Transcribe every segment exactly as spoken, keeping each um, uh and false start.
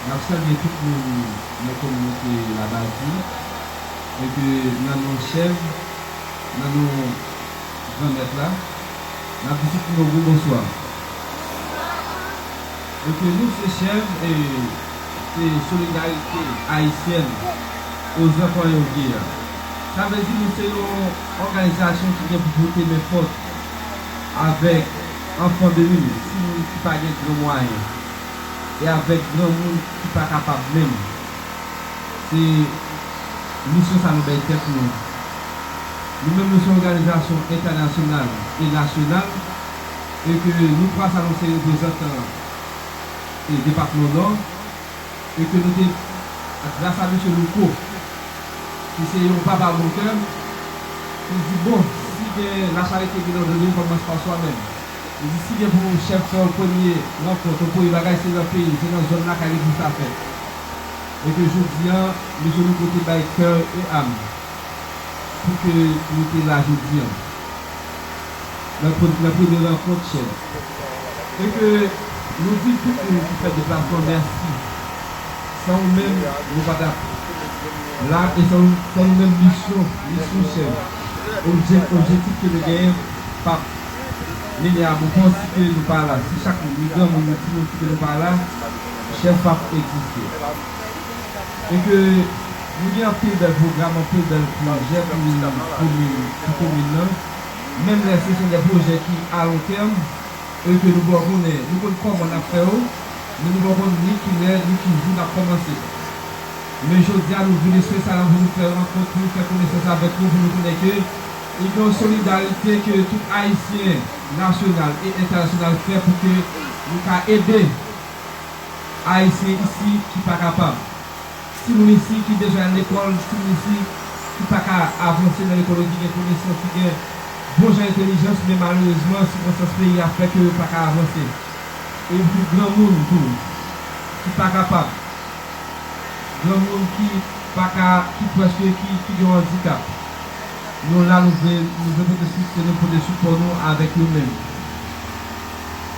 N ap salye tout moun nan kominote Labadi, e ke nan non chèf, nan non Granmèt la, n ap di tout moun yon gwo bonswa. E ke nou se chèf, e, se Solidarite Ayisyèn Aux Enfants et aux Vieillards. Sa vle di nou se yon òganizasyon ki gen pou pote men fòs avèk enfants de rue, timoun ki pa gen gran mwayen, e avèk granmoun ki pa kapab menm. Se misyon sa nou bay tèt nou. Nou menm, nou se yon òganizasyon entènasyonal e nasyonal, e ke nou twa sa nou se reprezantan e depatman Nò, e ke nou te, gras a mesye Louko, ki se yon papa bon kè, nou di, bon, si gen lacharite gen nan done, kòmanse pa swa menm. Nou di, si gen pou chèf fè yon premye rankont, yon premye bagay, se nan peyi, se nan zòn lakay li pou sa fèt. E ke jodi a, mesye Louko te bay kè e am pou ke nou te la jodi a. Nan pre-, nan premye rankont chèf. E ke nou di tout moun ki fè deplasman mèsi. San ou menm, nou pa t ap la, e san, san nou menm, misyon, misyon chèf. Objè-, objektif ke nou genyen, p ap mennen a bon pò si ke nou pa la. Si chak moun, ni granmoun, ni timoun, si ke nou pa la, chèf p ap egziste. E ke nou gen anpil bèl pwogram, anpil bèl pwojè pou komin, pou komin nan. Menm lè se, se de pwojè ki a lon tèm, e ke nou pa konnen, nou konn kòman n ap fè yo, men nou pa konn ni kilè, ni ki jou n ap kòmanse. Men jodi a, nou vin espesyalman pou nou fè rankont, pou nou fè konesans avèk nou, pou nou konnen ke li gen yon solidarite ke tout Ayisyen nasyonal e entènasyonal fè pou ke nou ka ede Ayisyen isi ki pa kapab. Timoun isi ki bezwen al lekòl, timoun isi ki pa ka avanse nan lekòl yo, ki gen konesans, ki gen bon jan entèlijans, men malerezman, sikonstans peyi a fè ke yo pa ka avanse. E pou granmoun tou, ki pa kapab, granmoun ki pa ka, ki prèske, ki, ki gen yon andikap. Nou la, nou vle, nou vle pote soutyen nou, pote sipò nou avèk yo menm.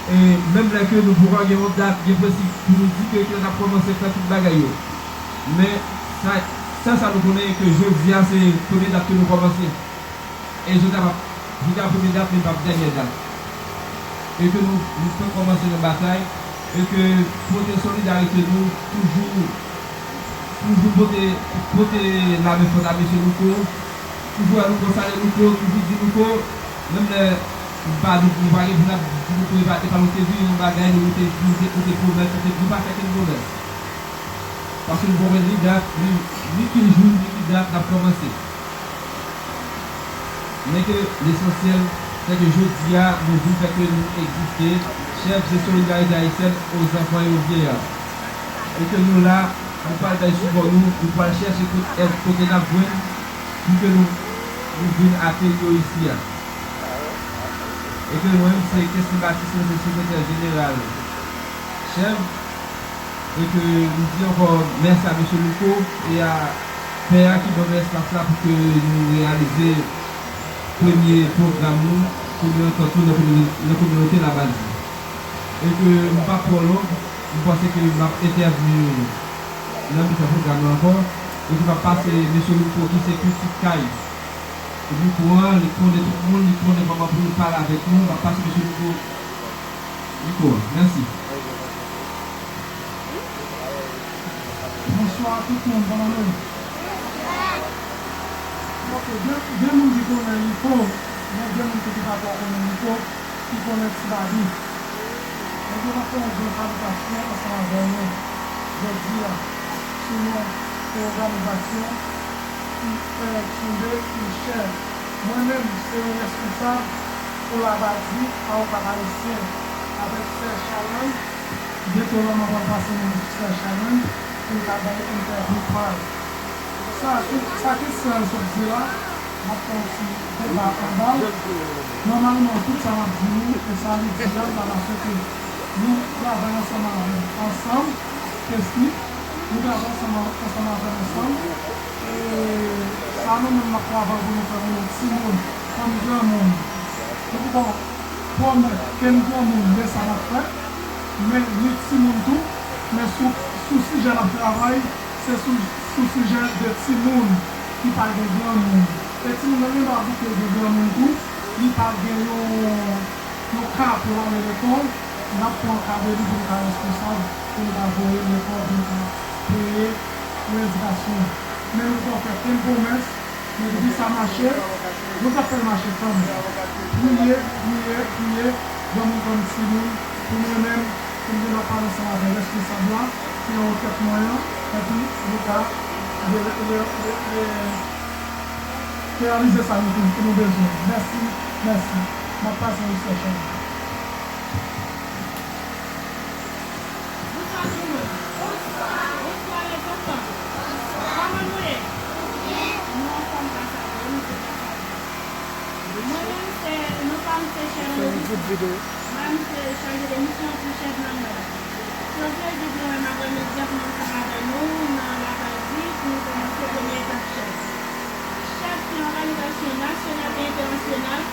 E menm lè ke nou poko gen yon dat byen presi pou nou di ke kilè n ap kòmanse fè tout bagay yo. Men sa, sèl sa nou konnen ke jodi a se premye dat ke nou kòmanse. E jodi a p ap, jodi a premye dat, men p ap dènye dat. E ke nou, nou fèk kòmanse nan batay, e ke pote solidarite nou toujou, toujou pote, pote lamen fòt a mesye Louko, toujou wè Louko, salye Louko, toujou di Louko, menm lè nou pa, nou, nou pa gen pou n ap di Louko, e pa, e pa nou te vini yon bagay, nou te, nou te, nou te pwomèt, nou te di pa fè kenn pwomès. Paske nou pa konn ni dat, ni, ni ki jou, ni ki dat n ap kòmanse. Men ke lesansyèl, se ke jodi a, nou vin fè ke nou egziste. Chèf, se Solidarité Haïtienne aux Enfants et aux Vieillards. E ke nou la, nou pral bay sipò nou, nou pral chèche kot èd, kote n ap jwenn, pou ke nou, nou vin akeyi yo isi a. E ke mwen menm, se Kesly Baptiste, mwen se sekretè jeneral chèf. E ke m di ankò mèsi a mesye Louko e a pè a ki ban nou espas la pou ke nou reyalize premye pwogram nou, premye rankont nou nan kominote, nan kominote Labadi. E ke m p ap twò long, m panse ke m ap entèvni nan mitan pwogram nan ankò, e ke m ap pase mesye Louko ki se pitit kay Louko an, li konnen tout moun, li konnen kòman pou li pale avèk nou, m ap pase mesye Louko mikwo an. Mèsi. Bonswa tout moun, kòman nou ye? Ok, gen, gen moun ki konnen Louko, men gen moun ki pa twò konnen Louko, ki konnen Ti Babi. Ebyen, n ap fè yon gran salitasyon ansanm avè nou jodi a sou non yon òganizasyon ki, eh, kenbe yon chè. Mwen menm, se yon responsab pou Labadi, avoka ayisyen, avèk sè Sharon. Byento la, mwen pral pase nou sè Sharon pou l ka bay entèvyou pa l. Sa ki, sa Kesly sot di la, m ap fè yon ti deba anba l. Nòmalman, tout sa m ap di nou, e sa li di a, m ta ka swete nou travay ansanm avè l, ansanm, Kesly, nou travay ansanm, ansanm avè l, ansanm. E sa nou menm n ap travay pou nou fè pou nou timoun, fanm granmoun. Nou Bon, pwomèt ke n granmoun, men sa n ap fè, men ni timoun tou, men sou, sou sijè n ap travay, se sou, sou sijè de timoun ki pa gen granmoun. E timoun nan menm pa bouke gen granmoun tou, li pa gen yon, yon ka pou l ale lekòl, n ap pran ka de li pou l ka responsab, pou l ka voye l lekòl, pou l ka peye yon edikasyon. Men nou poko fè kenn pwomès, men depi sa mache, nou t ap fè l mache kanmenm. Priye, priye, priye, granmoun kòm timoun, pou mwen menm, pou m gen dwa pale ansanm avèk responsab la, ki anwo tèt mwen an, epi nou ka re-, re-, re-, re-, reyalize sa nou, pou nou bezwen. Mèsi, mèsi. M ap pase yon sèchèl. Bonswa tout moun. Bonswa. Bonswa lèzanfan. Kòman nou ye? Nou anfòm gras a Dye, nou se gras a Dye. Mwen menm se, non pa m se Chèn Robiso. Mwen se chaje de misyon pou chèf nan mwen. Jodi a, jodi a, mwen m ap remèsye pou nou ansanm avè nou nan Labadi pou nou kòmanse premye etap chèf. Chèf se yon òganizasyon nasyonal e entènasyonal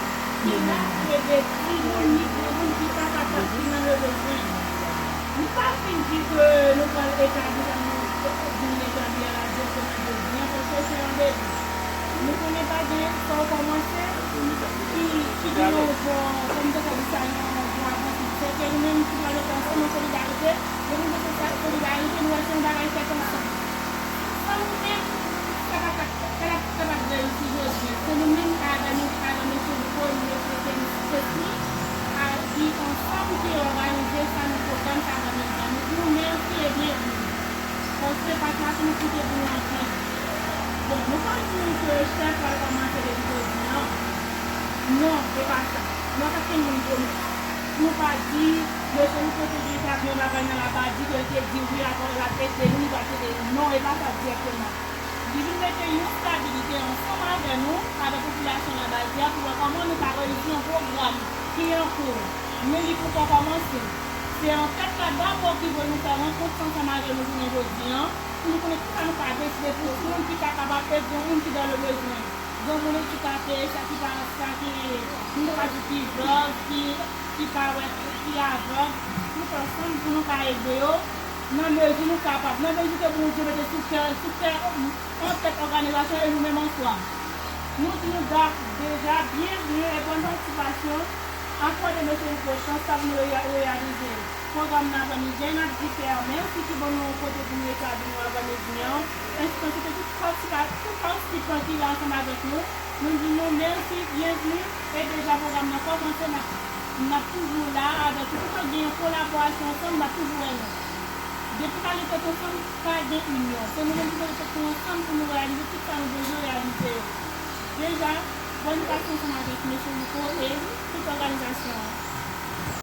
ki la pou ede timoun ni granmoun ki pa kapab, ki nan le bezwen. Nou pa fin di ke nou pral etabli sa nou vin etabli a la dirèkteman jodi a, paske se yon debi. Nou konnen pa gen sa w kòmanse ki, ki gen yon bon, kòm m te ka di sa, yon bon avansman. Se ke nou menm ki pral mete ansanm an solidarite, depi nou mete sa solidarite, nou wè se yon bagay fèt ansanm. San nou menm, sa pa t ap, sa pa t ap kapab reyisi jodi a. Se nou menm avè nou, avè mesye Louko, mesye James Chesney, a, ki ansanm ki òganize sa nan pwogram sa nan medya. Nou di nou mèsi e byenvini. Paske pa sa pou nou koute pou nou antann. Bon, nou pa di nou ke chèf pral kòmanse depi jodi a. Non, se pa sa. Nou pa fè kenn moun pwomès. Nou pa di, mesye Louko te gen tabli yon bagay nan Labadi ke l te di wi, apre l ap ede nou, li p ap ede nou. Non, e pa sa dirèkteman. Li vin mete yon stabilite ansanm avè nou, avèk popilasyon Labadi a, pou wè kòman nou ka reyisi yon pwogram ki an kou, men li poko kòmanse. Se ankèt la dabò ki vle nou fè rankont sa ansanm avè nou jounen jodi a, pou nou konnen kisa nou ka deside pou timoun ki pa kapab e granmoun ki dans le besoin. Granmoun andikape, sa ki pa, sa ki, nou ka di ki vèv, ki, ki pa wè, ki avèg, tout ansanm pou nou ka ede yo nan mezi nou kapab, nan mezi ke Bondye mete sou kè, sou kè, an tèt òganizasyon e nou menm an swa. Nou di nou da-, deja byenvini e bòn patisipasyon. Akòde mesye Louko chans sa pou nou reya-, reyalize pwogram nan aprè midi a, n ap di Pè a mèsi ki ban nou yon kote pou nou etabli nou aprè midi a. Enstansyon, tout patisipa-, tout patisipan ki la ansanm avèk nou, nou di nou mèsi, byenvini, e deja pwogram nan kòmanse, n ap, n ap toujou la avèk nou. Toutan gen yon kolaborasyon ansanm, n ap toujou wè nou. Depi n ale tèt ansanm, pa gen inyon. Se nou menm ki mete tèt nou ansanm pou nou reyalize tout sa nou bezwen reyalize yo. Deja, bòn patisipasyon ansanm avèk mesye Louko e tout òganizasyon an.